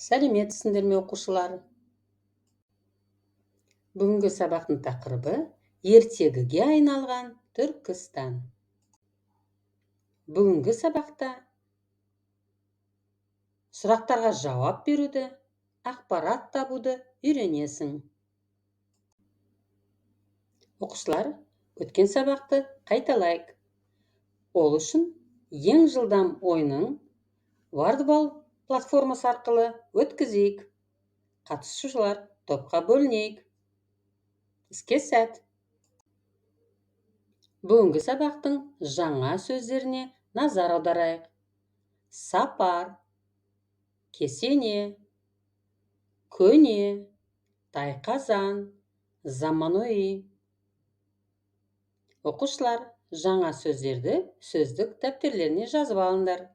Сәлеметсіңдер ме, оқушылар? Бүгінгі сабақтың тақырыбы ертегіге айналған Түркістан. Бүгінгі сабақта сұрақтарға жауап беруді, ақпарат табуды үйренесің. Оқушылар, өткен сабақты қайталайық. Ол үшін ең жылдам ойынын Wordwall платформасы арқылы өткізейік. Қатысушылар топқа бөлінейік. Іске сәт. Бүгінгі сабақтың жаңа сөздеріне назар аударайық. Сапар, кесене, көне, тайқазан, заманауи. Оқушылар, жаңа сөздерді сөздік дәптерлеріне жазып алыңдар.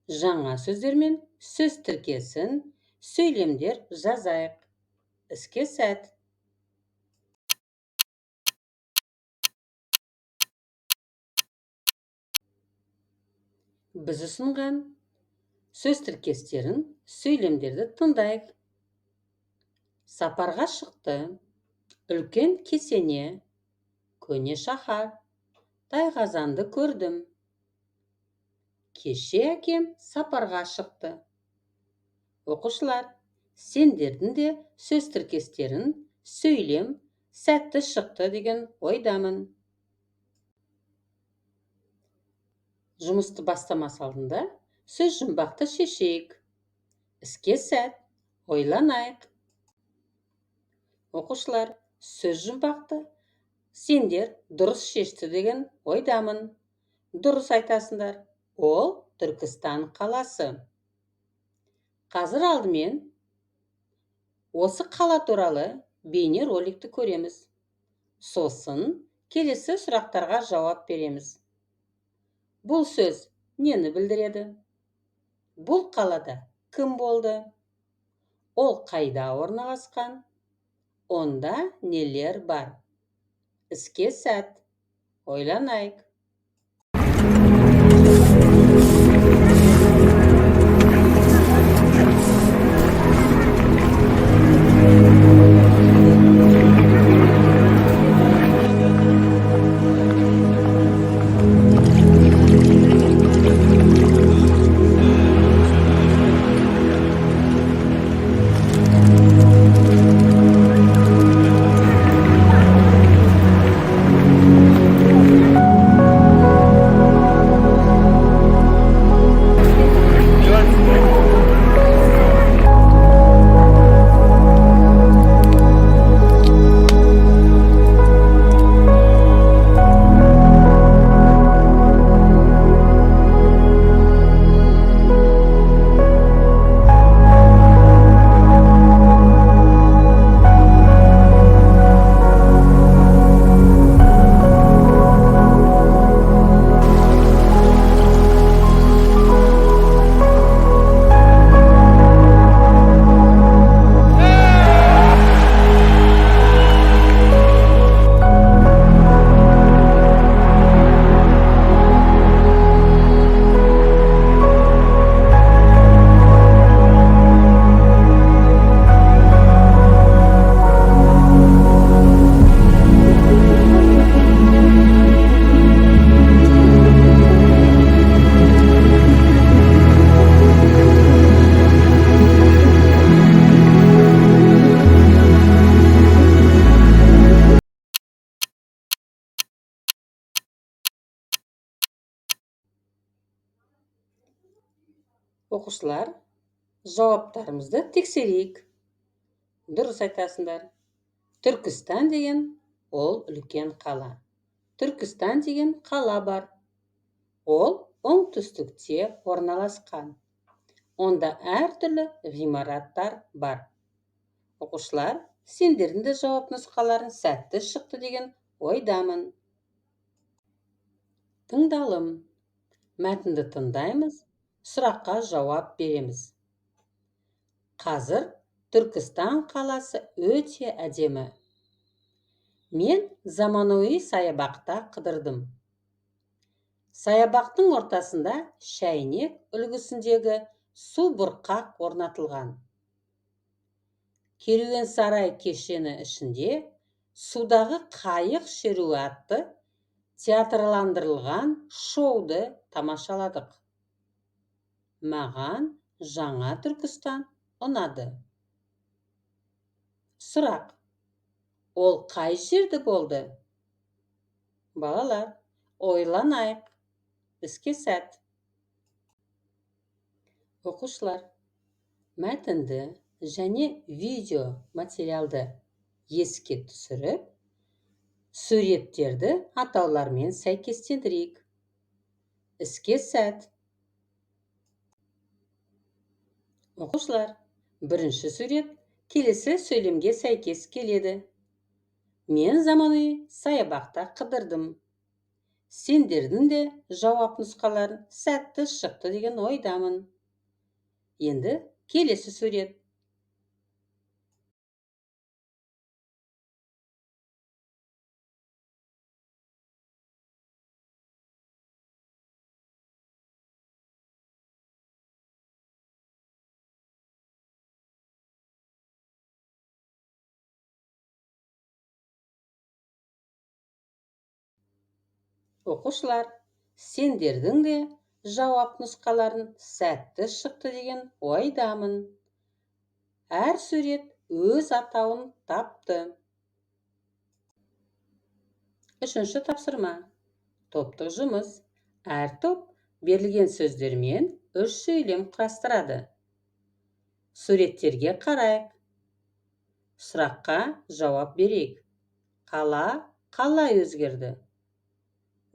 Жаңа сөздермен сөз тіркесін, сөйлемдер жазайық. Іске сәт. Біз ұсынған сөз тіркестерін, сөйлемдерді тыңдайық. Сапарға шықты, үлкен кесене, көне шаһар, тайқазанды көрдім. Кеше әкем сапарға шықты. Оқушылар, сендердің де сөз тіркестерін, сөйлем сәтті шықты деген ойдамын. Жұмысты бастамас алдында сөз жұмбақты шешейік. Іске сәт, ойланайық. Оқушылар, сөз жұмбақты сендер дұрыс шешті деген ойдамын. Дұрыс айтасыңдар. Ол Түркістан қаласы. Қазір алдымен осы қала туралы бейне роликті көреміз. Сосын келесі сұрақтарға жауап береміз. Бұл сөз нені білдіреді? Бұл қалада кім болды? Ол қайда орналасқан? Онда нелер бар? Іске сәт. Ойланайық. Оқушылар, жауаптарымызды тексерейік. Дұрыс айтасыңдар. Түркістан деген ол үлкен қала. Түркістан деген қала бар. Ол оңтүстікте орналасқан. Онда әртүрлі ғимараттар бар. Оқушылар, сендердің де жауап нұсқаларың сәтті шықты деген ойдамын. Тыңдалым. Мәтінді тыңдаймыз, сұраққа жауап береміз. Қазір Түркістан қаласы өте әдемі. Мен заманауи саябақта қыдырдым. Саябақтың ортасында шәйнек үлгісіндегі Субұрқақ орнатылған. Керуен-сарай кешені ішінде судағы қайық шеруі атты театрландырылған шоуды тамашаладық. Маған Жаңа Түркістан ұнады. Сұрақ. Ол қай жерде болды? Балалар, ойланайық. Іске сәт. Оқушылар, мәтінді және видео материалды еске түсіріп, суреттерді атаулармен сәйкестендірейік. Іске сәт. Оқушылар, бірінші сурет келесі сөйлемге сәйкес келеді. Мен заманауи саябақта қыдырдым. Сендердің де жауап нұсқаларың сәтті шықты деген ойдамын. Енді келесі сурет. Оқушылар, сендердің де жауап нұсқаларың сәтті шықты деген ойдамын. Әр сурет өз атауын тапты. Үшінші тапсырма. Топтық жұмыс. Әр топ берілген сөздермен үш сөйлем құрастырады. Суреттерге қарайық. Сұраққа жауап берейік. Қала қалай өзгерді?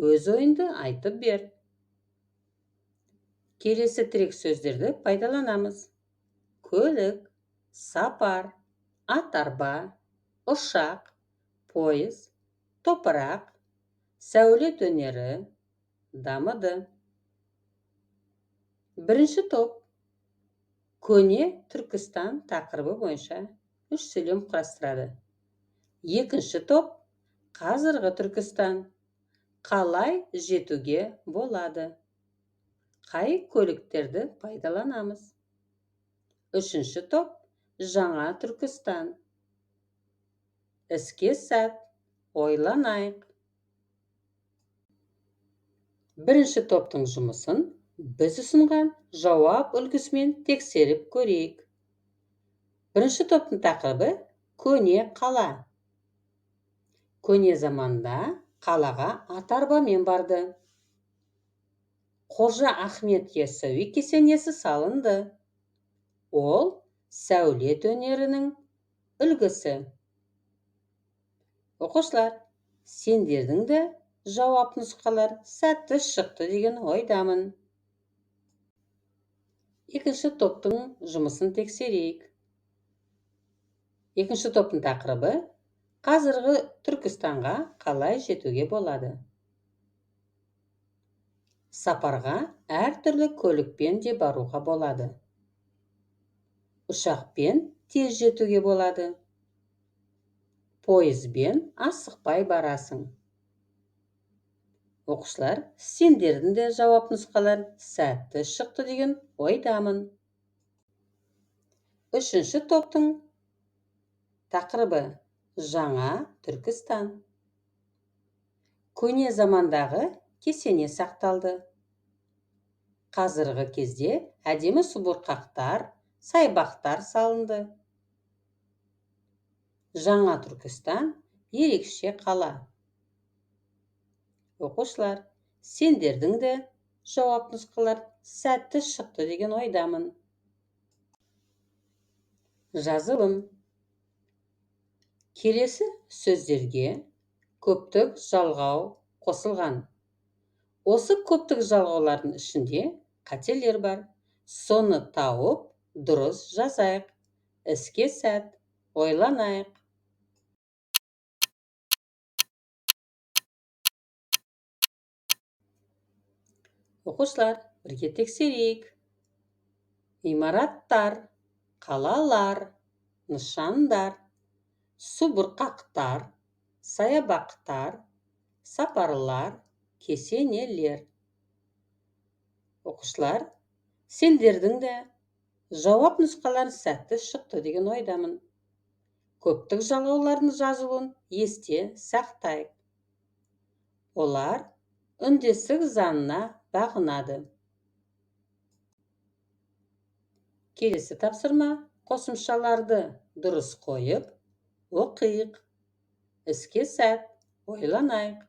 Өз ойыңды айтып бер. Келесі тірек сөздерді пайдаланамыз. Көлік, сапар, ат арба, ұшақ, пойыз, топырақ, сәулет өнері, дамыды. Бірінші топ көне Түркістан тақырыбы бойынша үш сөйлем құрастырады. Екінші топ қазіргі Түркістан. Қалай жетуге болады? Қай көліктерді пайдаланамыз? Үшінші топ Жаңа Түркістан. Іске сәт, ойланайық. Бірінші топтың жұмысын біз ұсынған жауап үлгісімен тексеріп көрейік. Бірінші топтың тақырыбы көне қала. Көне заманда қалаға ат арбамен барды. Қожа Ахмет Яссауи кесенесі салынды. Ол сәулет өнерінің үлгісі. Оқушылар, сендердің де жауап нұсқалар сәтті шықты деген ойдамын. Екінші топтың жұмысын тексерейік. Екінші топтың тақырыбы қазіргі Түркістанға қалай жетуге болады? Сапарға әртүрлі көлікпен де баруға болады. Ұшақпен тез жетуге болады. Пойызбен асықпай барасың. Оқушылар, сендердің де жауап нұсқалар сәтті шықты деген ойдамын. Үшінші топтың тақырыбы Жаңа Түркістан. Көне замандағы кесене сақталды. Қазіргі кезде әдемі субұрқақтар, саябақтар салынды. Жаңа Түркістан ерекше қала. Оқушылар, сендердің де жауап нұсқалар сәтті шықты деген ойдамын. Жазылым. Келесі сөздерге көптік жалғау қосылған. Осы көптік жалғаулардың ішінде қателер бар. Соны тауып, дұрыс жазайық. Іске сәт, ойланайық. Оқушылар, бірге тексерейік. Имараттар, қалалар, нышандар, субұрқақтар, саябақтар, сапарлар, кесенелер. Оқушылар, Сендердің де жауап нұсқаларың сәтті шықты деген ойдамын. Көптік жалғаулардың жазылуын есте сақтайық. Олар үндестік заңына бағынады. Келесі тапсырма: қосымшаларды дұрыс қойып, оқиық. Іске сәт, ойланайық.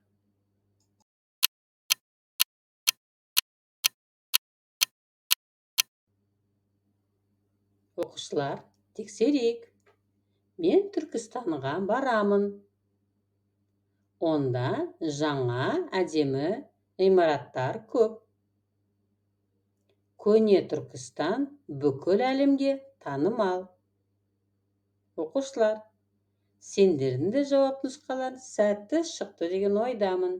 Оқушылар, тексерейік. Мен Түркістанға барамын. Онда жаңа әдемі ғимараттар көп. Көне Түркістан бүкіл әлемге танымал. Оқушылар, сендердің де жауап нұсқаларың сәтті шықты деген ойдамын.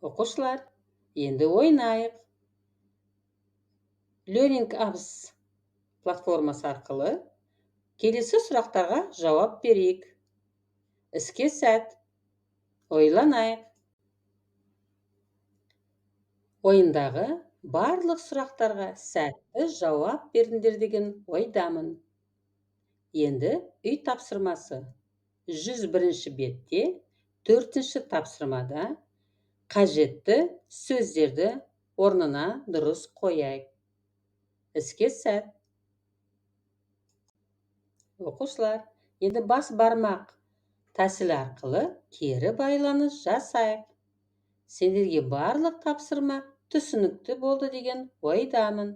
Оқушылар, енді ойнайық. Learning Apps платформасы арқылы келесі сұрақтарға жауап берейік. Іске сәт, ойланайық. Ойындағы барлық сұрақтарға сәтті жауап бердіңдер деген ойдамын. Енді үй тапсырмасы. 101 бетте 4 тапсырмада қажетті сөздерді орнына дұрыс қояйық. Іске сәт. Оқушылар, енді бас бармақ тәсілі арқылы кері байланыс жасайық. Сендерге барлық тапсырма түсінікті болды деген ойдамын.